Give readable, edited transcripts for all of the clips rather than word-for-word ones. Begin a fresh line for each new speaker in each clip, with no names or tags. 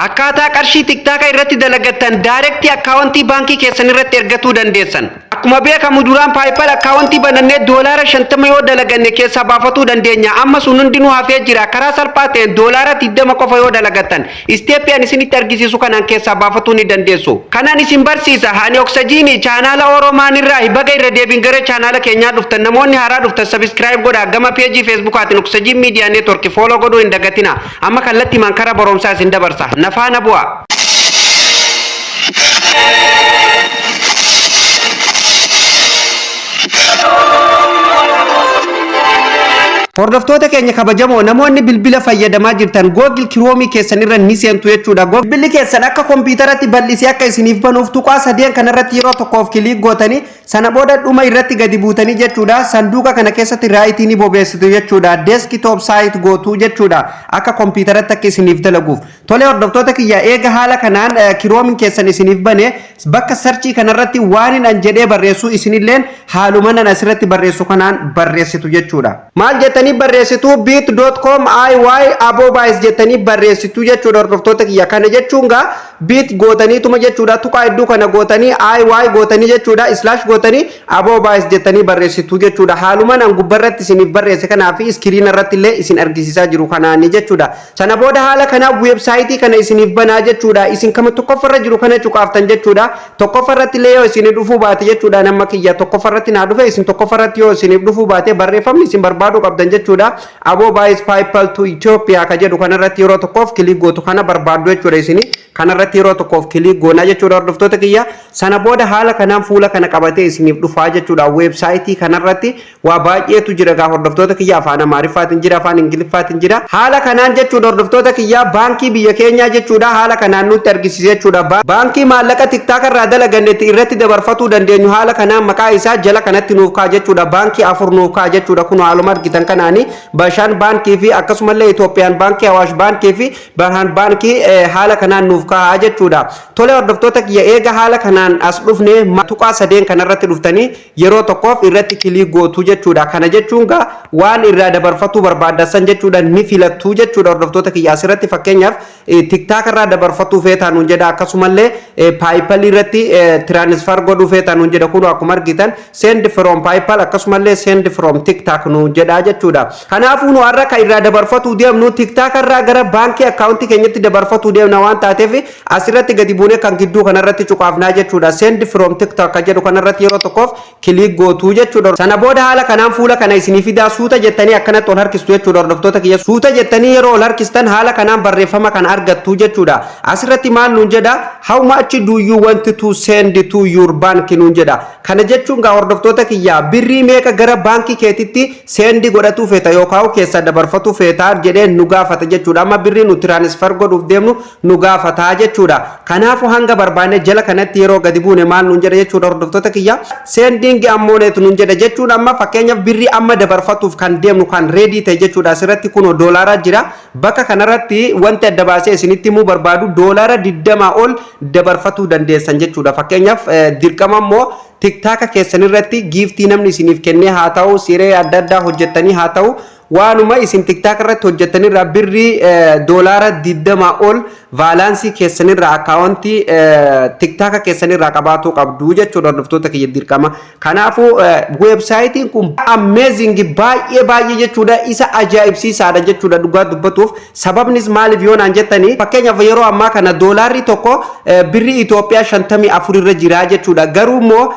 Akkaataa qarshii TikTok irratti dalagattan direct akkaawuntii baankii keessan irratti ergatuu dandeessan. Akkuma beekamu, duraan PayPal akkaawuntii banannee $50 yoo dalaganne keessaa baafatuu dandeenya. Amma sun hundinuu hafee jira. Karaa salphaa ta'een $20 qofa yoo dalagattan, step ani isinitti argisiisu kanaan keessaa baafatuu ni dandeessu. Kanaan isin barsiisa. Ani Oksajiinii chaanaala Oromaan irraa. Baga irra deebiin gara chaanaala keenyaa dhuftan. Namoonni haaraa dhuftan subscribe godhaa. Gama peejii Facebookaatiin Oksajiin Miidiyaa Network follow godhuu hin dagatina. Amma kallattii karaa barumsaa isin dabarsa. Nafaana bu'a. Hordoftoota keenya kabajamoo, namoonni bilbila fayyadamaa jirtan Google Chrome keessan irra ni seentu jechuudha. Bilbilli keessan akka kompiitaratti bal'isee akka isiniif banuuf tuqaa sadeen kanarratti yeroo tokkoof click gootanii, sana booda dhuma irratti gadi buutanii jechuudha. Sanduuqa kana keessatti right ni bobeessitu jechuudha. Desktop site gootuu jechuudha. Akka kompiitaratti akka isiniif dalaguuf. Tole hordoftoota kiyya, eega haala kanaan Chromeiin keessan isiniif bane, bakka search kanarratti waan an jedhee barreessu isinilleen haaluma nan asirratti barreessu kanaan barreessitu jechuudha. Maal jettanii barreessitu? bit.com iy abobaayis jettanii barreessitu jechuudha, hordoftoota kiyya. Kana jechuun gaa bit gootaniituma jechuudha, tuqaa hedduu kana gootanii, iy gootanii jechuudha, slash gootanii, abobaayis jettanii barreessitu jechuudha. Haaluma nan gubbarratti isiniif barreesse kanaa fi screen irratti illee isin argisiisaa jiru kanaani jechuudha. Sana booda haala kanaaf weebsaayitii kana isiniif banaa jechuudha. Isin kama tokkoffarra jiru kana cuqaaftan jechuudha. Tokkoffarratti illee yoo isin dhufuu baate jechuudha, nama kiyya tokkoffarratti naa dhufe, isin tokkoffarratti yoo isiniif dhufuu baate barreeffamni isin barbaaduu qabdan jechuudha. Aboo Baayis PayPal to Ethiopia ka jedhu kanarratti yeroo tokkoof click gootu. Kana barbaaddu jechuudha. Isini kanarratti yeroo tokkoof click goonaa jechuudha, hordoftoota kiyya. Sana booda haala kanaan fuula kana qabatee isiniif dhufaa jechuudha. Weebsaayitii kanarratti waa baay'eetu jira gaa, hordoftoota kiyya. Afaan Amaariffaatiin jira, afaan Ingiliffaatiin jira. Haala kanaan jechuudha, hordoftoota kiyya, baankii biyya keenyaa jechuudha haala kanaan nutti argisiise jechuudha. Baankii maallaqa TikTok irraa dalagannetti irratti dabarfatuu dandeenyu haala kanaan maqaa isaa jala kanatti nuuf kaa jechuudha. Baankii afur nuuf kaa jechuudha. Kun haaluma argitan kanaani Bashaan Baankii fi akkasumallee Itoophiyaan Baankii, Awaash Baankii fi Barhaan Baankii haala kanaan nuuf kaa'aa jechuudha. Tole hordoftoota kiyya, eega haala kanaan as dhufne, tuqaa sadeen kanarratti dhuftanii yeroo tokkoof irratti click gootu jechuudha. Kana jechuun gaa waan irraa dabarfatuu barbaaddan jechuudha ni filattuu jechuudha, hordoftoota kiyya. Asirratti fakkeenyaaf TikTok irraa dabarfatuu feetaa nuun jedha, akkasumallee PayPal irratti transfer godhuu feetaa nuun jedha. Kun akkuma argitan send from PayPal, akkasumallee send from TikTok nuun jedha jechuudha. Kanaafuu nu har'a kan irraa dabarfatuu deemnu TikTok irraa gara baankii akkaawuntii keenyatti dabarfatuu deemna waan taateef, asirratti gadi buunee kan gidduu kanarratti cuqaafnaa jechuudha. Send from TikTok kan jedhu kanarratti yeroo tokkoof click gootuu jechuudha. Sana booda haala kanaan fuula kana isinii fidaa. Suuta jettanii akkanatti ol harkistu jechuudha, hordoftoota kiyya. Suuta jettanii yeroo ol harkistan haala kanaan barreeffama kana argattu jechuudha. Asirratti maal nuun jedha? "How much do you want to send to your bank?" nuun jedha. Kana jechuun gaa, hordoftoota kiyya, birrii meeqa gara baankii keetitti send godhatuu feeta yookaan keessa dabarfatuu feeta jedhee nu gaafata jechuudha. Amma birrii nu transfer godhuuf deemnu nu gaafata jechuudha. Kanaafuu hanga barbaanne jala kanatti yeroo gadi buune maal nuun jedha jechuudha, hordoftoota kiyya? Sending amount nuun jedha jechuun amma fakkeenyaaf birrii amma dabarfatuuf kan deemnu kan ready ta'e jechuudha. Asirratti kunoo doolaaraa jira. Bakka kanarratti wanti adda baasee isinitti himuu barbaadu, $20 ol dabarfatuu dandeessan jechuudha. Fakkeenyaaf dirqama immoo TikTok keessan irratti gift namni isiniif kennee haa ta'u, siree adda addaa hojjettanii haa ta'u, waanuma isin TikTok irratti hojjettanirraa birrii $20 ol balance keessanirraa akkaawuntii TikTok keessanirraa qabaatuu qabdu jechuudha, hordoftoota kiyya, dirqama. Kanaafuu weebsaayitiin kun amazing, baay'ee baay'ee jechuudha, isa ajaa'ibsiisaadha jechuudha dhugaa dubbatuuf. Sababnis maaliif yoo naan jettanii, fakkeenyaaf yeroo ammaa kana doolaarri tokko birrii Itoophiyaa 54 irra jira jechuudha. Garuu immoo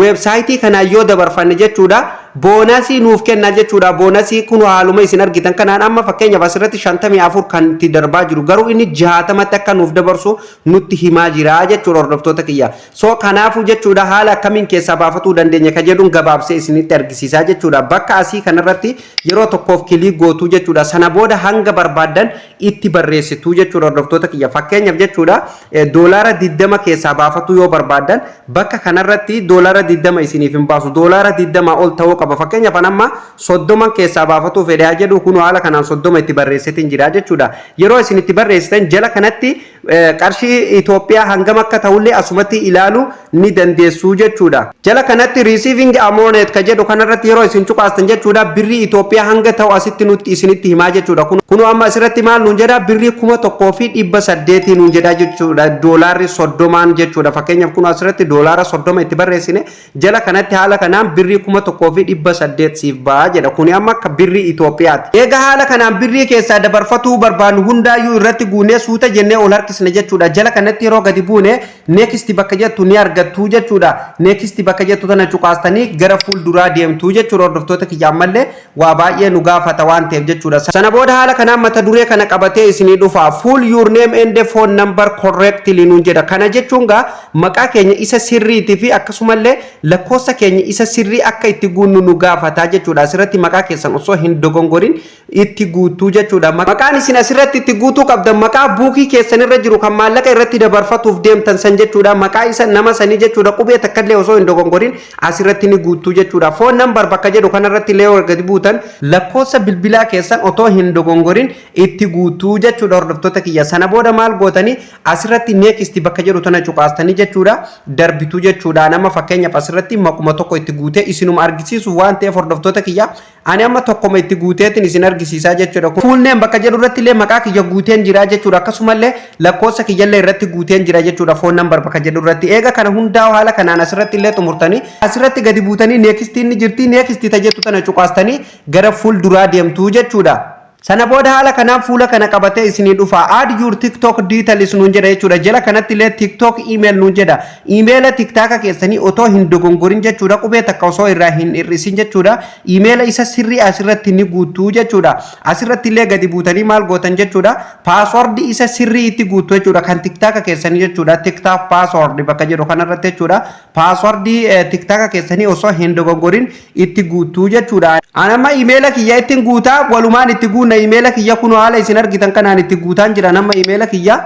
weebsaayitii kanaan yoo dabarfanne jechuudha, bonus nuuf kenna jechuudha. Bonus kun haaluma isin argitan kanaan amma fakkeenyaaf asirratti 54 kan itti darbaa jiru, garuu inni 60tti akka nuuf dabarsu nutti himaa jira jechuudha, hordoftoota kiyya. So kanaafuu jechuudha, haala akkamiin keessaa baafatuu dandeenya ka jedhuun gabaabsee isinitti argisiisaa jechuudha. Bakka asii kanarratti yeroo tokkoof click gootuu jechuudha. Sana booda hanga barbaaddan itti barreessituu jechuudha, hordoftoota kiyya. Fakkeenyaaf jechuudha, $20 keessaa baafatuu yoo barbaaddan, bakka kanarratti $20 isiniif hin baasu, $20 ol ta'uu qaba. Fakkeenyaaf an amma 30 keessaa baafatuu fedhe haa jedhu. Kun haala kanaan 30 itti barreessitiin jira jechuudha. Yeroo isin itti barreessitan jala kanatti Qarshii Itoophiyaa hangam akka ta'ullee asumatti ilaaluu ni dandeessu jechuudha. Jala kanatti receiving amount ka jedhu kanarratti yeroo isin cuqaastan jechuudha, birrii Itoophiyaa hanga ta'u asitti nutti isinitti himaa jechuudha. Kunoo amma asirratti maal nuun jedha? Birrii 1800 nuun jedha jechuudha. Doolaarri 30n jechuudha. Fakkeenyaaf kun asirratti doolaara 30 itti barreessine, jala kanatti haala kanaan birrii 1800 siif ba'a jedha. Kuni amma akka birrii Itoophiyaati. Egaa haala kanaan birrii keessaa dabarfatuu barbaannu hundaayyuu irratti guunee suuta jennee ol harkisne jechuudha. Jala kanatti yeroo gadi buune next bakka jettu ni argattu jechuudha. Next bakka jettu tana cuqaastanii gara fuulduraa deemtu jechuudha. Hordoftoota kiyya, ammallee waa baay'ee nu gaafata waan ta'eef jechuudha. Sana booda haala kanaan mata duree kana qabatee isinii dhufa. "Fill your name and phone number correctly" nuun jedha. Kana jechuun gaa maqaa keenya isa sirriitii fi akkasumallee lakkoofsa keenya isa sirrii akka itti guunnu nu gaafata jechuudha. Asirratti maqaa keessan osoo hin dogongorin itti guutuu jechuudha. Maqaan isin asirratti itti guutuu qabdan maqaa buukii keessan irra jiru kan maallaqa irratti dabarfatuuf deemtan san jechuudha. Maqaa isa nama sanii jechuudha. Qubee takkallee osoo hin dogongorin asirratti ni guutuu jechuudha. Phone number bakka jedhu kanarratti illee gadi buutan, lakkoofsa bilbilaa keessan otoo hin dogongorin itti guutuu jechuudha, hordoftoota kiyya. Sana booda maal gootanii? Asirratti next bakka jedhu tana cuqaastanii jechuudha, darbituu jechuudha. Nama fakkeenyaaf asirratti maquma tokko itti guutee isinuma argisiisu waan ta'eef, hordoftoota kiyya, ani amma tokkoma itti guuteetiin isin argisiisaa jechuudha. Full name bakka jedhu irratti illee maqaa kiyya guuteen jira jechuudha. Akkasumallee lakkoofsa kiyyallee irratti guuteen jira jechuudha. Phone number bakka jedhu irratti. Eega kana hundaa haala kanaan asirratti illee xumurtanii, asirratti gadi buutanii nextiin ni jirti. Next ta jettu tana cuqaastanii gara fuulduraa deemtuu jechuudha. Sana booda haala kanaan fuula kana qabatee isinii dhufa. "Add your TikTok details" nuun jedha jechuudha. Jala kanatti illee "TikTok email" nuun jedha. Imeela TikToka keessanii otoo hin dogongorin jechuudha. Qubee takka osoo irraa hin hir'isin jechuudha. Imeela isa sirrii asirratti ni guutuu jechuudha. Asirratti illee gadi buutanii maal gootan jechuudha? Passwordii isa sirrii itti guutuu jechuudha. Kan TikToka keessanii jechuudha. TikTok password bakka jedhu kanarratti jechuudha. Passwordii TikToka keessanii osoo hin dogongorin itti guutuu jechuudha. Anamma imeela kiyya ittiin guutaa, walumaan itti guunna. Imeela kiyya kunoo haala isin argitan kanaan itti guutaan jira. Nama imeela kiyya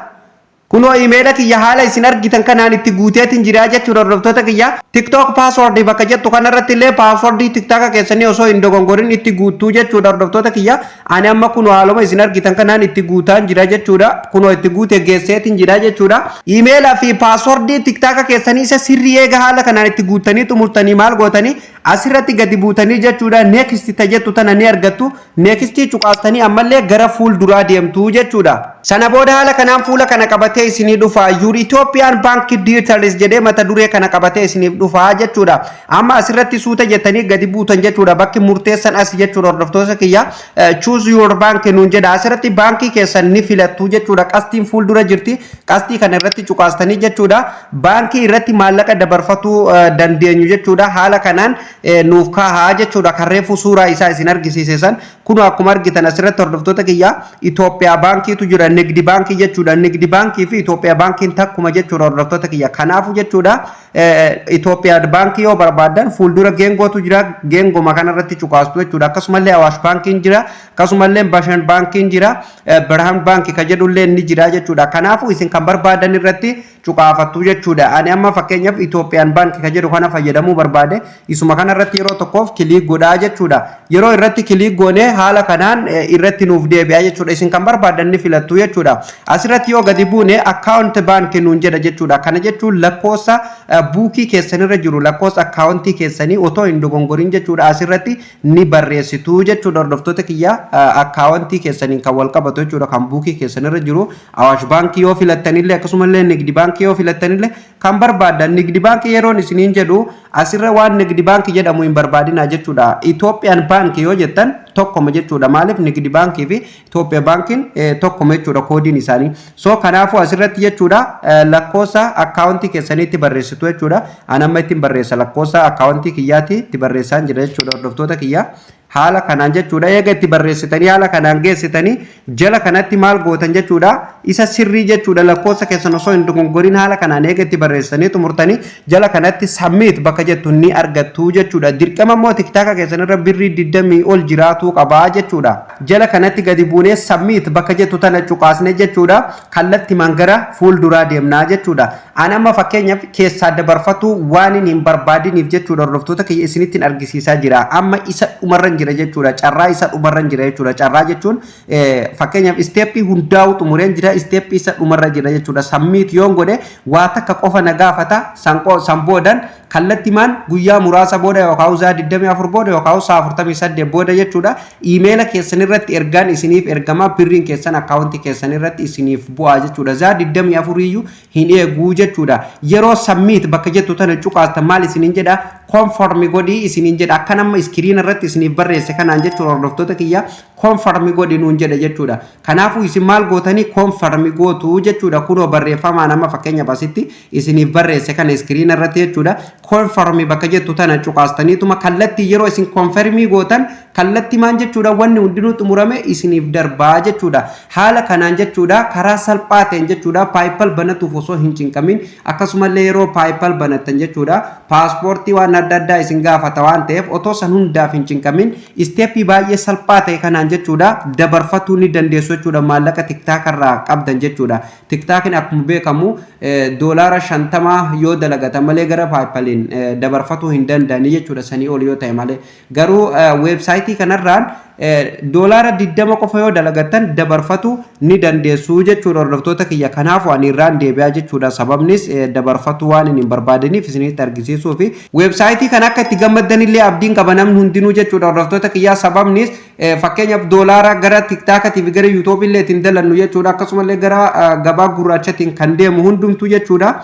kunoo imeela kiyya haala isin argitan kanaan itti guuteetiin jira jechuudha, hordoftoota kiyya. TikTok password bakka jettu kanarratti illee passwordii TikToka keessanii osoo hin dogongorin itti guutuu jechuudha, hordoftoota kiyya. Ani amma kunoo haaluma isin argitan kanaan itti guutaan jira jechuudha. Kunoo itti guute geesseetiin jira jechuudha. Imeela fi passwordii TikToka keessanii isa sirrii eega haala kanaan itti guutanii xumurtanii, maal gootanii? Asirratti gadi buutanii jechuudha, next ta jettu tana ni argattu. Next cuqaastanii ammallee gara fuulduraa deemtu jechuudha. Sana booda haala kanaan fuula kana qabatee isinii dhufa. "Your Ethiopian Bank Details" jedhee mata duree kana qabatee isiniif dhufa jechuudha. Amma asirratti suuta jettanii gadi buutan jechuudha. Bakki murteessan as jechuudha, hordoftoota kiyya. "Choose your bank" nuun jedha. Asirratti baankii keessan ni filattu jechuudha. Qastiin fuuldura jirti. Qastii kana irratti cuqaastanii jechuudha. Baankii irratti maallaqa dabarfatuu dandeenyu jechuudha. Haala kanaan nuuf kaahaa jechuudha. Kan reefu suuraa isaa isin argisiise san kun akkuma argitan asirratti, hordoftoota kiyya, Itoophiyaa baankiitu jira. Nigdi baankii jechuudha. Nigdi baankii fi Itoophiyaa baankiin takkuma jechuudha, hordoftoota kiyya. Kanaafu jechuudha, Itoophiyaa baankii yoo barbaadan fuuldura geengootu jira, geengoma kanarratti cuqaastu jechuudha. Akkasumallee Awaash baankiin jira, akkasumallee Bashan baankiin jira, Birhaan baankii ka jedhullee ni jira jechuudha. Kanaafu isin kan barbaadan irratti cuqaafattu jechuudha. Ani amma fakkeenyaaf Itoophiyaan baankii ka jedhu kana fayyadamuu barbaade, isuma kanarratti yeroo tokkoof click godhaa jechuudha. Yeroo irratti click goone haala kanaan irratti nuuf deebi'a jechuudha. Isin kan barbaadan ni filattu jechuudha. Asirratti yoo gadi buune "account bank" nuun jedha jechuudha. Kana jechuun lakkoofsa buukii keessanirra jiru, lakkoofsa akkaawuntii keessanii otoo hin dogongorin jechuudha, asirratti ni barreessitu jechuudha, hordoftoota kiyya. Akkaawuntii keessaniin kan wal qabatu jechuudha, kan buukii keessanirra jiru. Awaash baankii yoo filattanillee, akkasumallee Nigdi baankii yoo filattanillee, kan barbaadan. Nigdi baankii yeroon isiniin jedhu asirra waan Nigdi baankii jedhamu hin barbaadina jechuudha. Itoophiyaan baankii yoo jettan tokkoma jechuudha. Maaliif? Nigdi baankii fi Itoophiyaa baankiin tokkoma jechuudha koodiin isaanii. So kanaafuu asirratti jechuudha, lakkoofsa akkaawuntii keessaniitti barreessitu jechuudha. Ani amma ittiin barreessa, lakkoofsa akkaawuntii kiyyaatti itti barreessaan jira jechuudha, hordoftoota kiyya. Haala kanaan jechuudha, eega itti barreessitanii haala kanaan geessitanii, jala kanatti maal gootan jechuudha? Isa sirrii jechuudha, lakkoofsa keessan osoo hin dogongorin haala kanaan eega itti barreessitanii xumurtanii, jala kanatti submit bakka jettu ni argattu jechuudha. Dirqama immoo TikToka keessan irra birrii 20 ol jiraatuu qabaa jechuudha. Jala kanatti gadi buunee submit bakka jettu tana cuqaasne jechuudha, kallattimaan gara fuulduraa deemnaa jechuudha. Ani amma fakkeenyaaf keessaa dabarfatu waan hin barbaadiniif jechuudha, hordoftoota kiyya, isinittiin argisiisaa jira. Amma isa dhumarra jira. jira jechuudha. Carraa isa dhumarra jira jechuudha. Carraa jechuun fakkeenyaaf step hundaa'u xumureen jira, step isa dhumarra jira jechuudha. Submit yoon godhe waa takka qofa na gaafata. San boodan kallattimaan guyyaa muraasa booda yookaan sa'a 24 booda yookaan sa'a 48 booda jechuudha. Iimeela keessan irratti ergaan isiniif ergama, birriin keessan akkaawuntii keessan irratti isiniif bu'aa jechuudha. Sa'a 24 iyyuu hin eeguu jechuudha. Yeroo submit bakka jettu tana cuqaasta maal isiniin jedha? Confirm godhii isiniin jedha. Akka nama screen irratti isiniif barreesse kanaan jechuudha, hordoftoota kiyya, confirm godhi nuun jedha jechuudha. Kanaafuu isin maal gootanii? Confirm gootu jechuudha. Kunoo barreeffamaa nama fakkeenyaaf asitti isiniif barreesse kana screen irratti jechuudha. Confirm bakka jettu tana cuqaastaniituma kallattii yeroo isin confirm gootan kallattii maan jechuudha, wanni hundinuu xumurame isiniif darbaa jechuudha. Haala kanaan jechuudha, karaa salphaa ta'een jechuudha, PayPal banatuuf osoo hin cinqamin, akkasumallee yeroo PayPal banattan jechuudha paaspoortii waan adda addaa isin gaafata waan ta'eef otoo san hundaaf hin cinqamin step baay'ee salphaa ta'e kanaan jechuudha dabarfatuu ni dandeessu jechuudha, maallaqa TikTok irraa qabdan jechuudha. TikTokiin akkuma beekamu $50 yoo dalagatan malee gara PayPaliin dabarfatuu hin danda'ani jechuudha, sanii ol yoo ta'e malee. Garuu website kanarraan $20 qofa yoo dalagattan dabarfatu ni dandeessu jechuudha, hordoftoota kiyya. Kanaaf waan irraan deebi'aa jechuudha. Sababnis dabarfatu waan hin barbaadaniif isinitti argisiisuu fi website kana akka itti gammaddanillee abdiin qaba namni hundinuu jechuudha, hordoftoota kiyya. Sababnis fakkeenyaaf doolaara gara TikTokatii fi gara YouTubeillee ittiin dalannu jechuudha, akkasumallee gara gabaa gurraachatiin kan deemu hundumtuu jechuudha.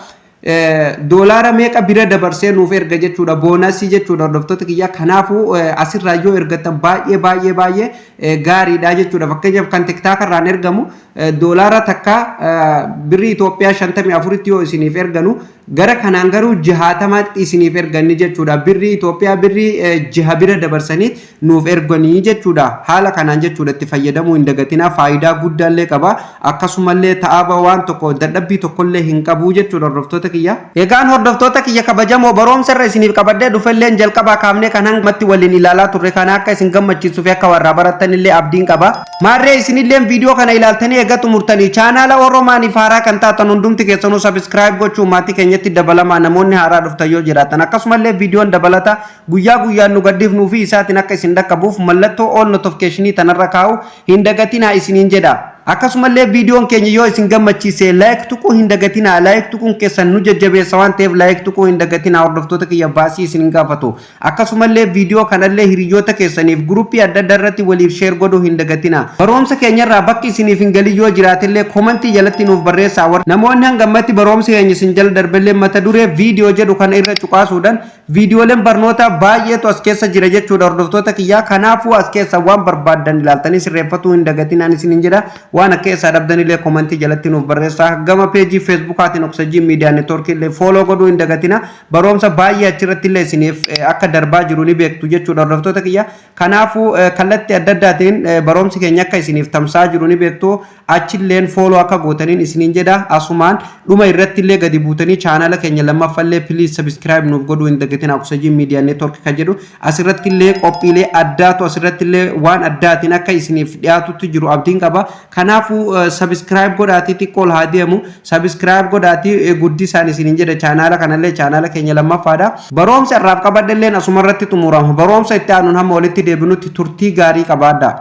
Doolaara meeqa bira dabarsee nuuf erga jechuudha, bonus jechuudha, hordoftoota kiyya. Kanaafuu asirraa yoo ergattan baay'ee baay'ee baay'ee gaariidha jechuudha. Fakkeenyaaf kan TikTokarraan ergamu $1 birrii Itoophiyaa 54tti yoo isiniif erganu, gara kanaan garuu 60tti isiniif erganni jechuudha. Birrii Itoophiyaa birrii 6 bira dabarsanii nuuf erganii jechuudha. Haala kanaan jechuudha itti fayyadamuu hin dagatinaa, faayidaa guddaallee qaba, akkasumallee ta'aba waan tokko dadhabbii tokkollee hin qabu jechuudha, hordoftoota kiyya. Egaan hordoftoota kiyya kabajamoo, barumsa irra isiniif qabadhee dhufelleen jalqabaa kaafnee kan hangumatti waliin ilaalaa turre kana akka isin gammachiisuu fi akka warraa barattanillee abdiin qaba. Maarree isinillee viidiyoo kana ilaaltanii eega xumurtanii chaanaala Oromaaniif haaraa kan taatan hundumti keessanuu subscribe gochuun maatii keenyatti dabalamaa, namoonni haaraa dhuftan yoo jiraatan. Akkasumallee viidiyoon dabalata guyyaa guyyaan nu gaddifnuu fi isaatiin akka isin dhaqqabuuf mallattoo all notification tanarra kaa'u hin dagatinaa isiniin jedha. Akkasumallee viidiyoon keenya yoo isin gammachiise like tuquu hin dagatinaa. Like tuquun keessan nu jajjabeessa waan ta'eef like tuquu hin dagatinaa, hordoftoota kiyya, baasii isin hin gaafatu. Akkasumallee viidiyoo kanallee hiriyoota keessaniif guruppii adda addaa irratti waliif share godhuu hin dagatinaa. Barumsa keenyarraa bakki isiniif hin galin yoo jiraatillee comment jalatti nuuf barreessaa. Namoonni hangammatti barumsa keenya isin jala darbellee mata duree viidiyoo jedhu kana irra cuqaasuudhaan viidiyooleen barnoota baay'eetu as keessa jira jechuudha, hordoftoota kiyyaa. Kanaafuu as keessa waan barbaaddan ilaaltanii sirreeffatuu hin dagatinaan isiniin jedha. Waan akka keessaa dhabdanillee comment jalatti nuuf barreessaa. Gama peejii Facebookaatiin Oksajii Media Networkii illee follow godhuu hin dagatina. Barumsa baay'ee achirratti illee isiniif akka darbaa jiru ni beektu jechuudha, hordoftoota kiyya. Kanaafuu kallattii adda addaatiin barumsi keenya akka isiniif tamsa'aa jiru ni beektu, achilleen follow akka gootaniin isiniin jedha. Asumaan dhuma irratti illee gadi buutanii chaanala keenya lammaffallee please subscribe nuuf godhuu hin dagatina. Oksajii Media Network kan jedhu asirratti illee qophiilee addaatu asirratti illee waan addaatiin akka isiniif dhiyaatutti jiru abdiin qaba. Kanaafuu subscribe godhaatii xiqqoo haa deemu, subscribe godhaatii guddisaan isiniin jedha chaanaala kanallee, chaanaala keenya lammaffaadha. Barumsa irraaf qabadhelleen asuma irratti xumurama. Barumsa itti aanuun hamma walitti deebinutti turtii gaarii qabaadha.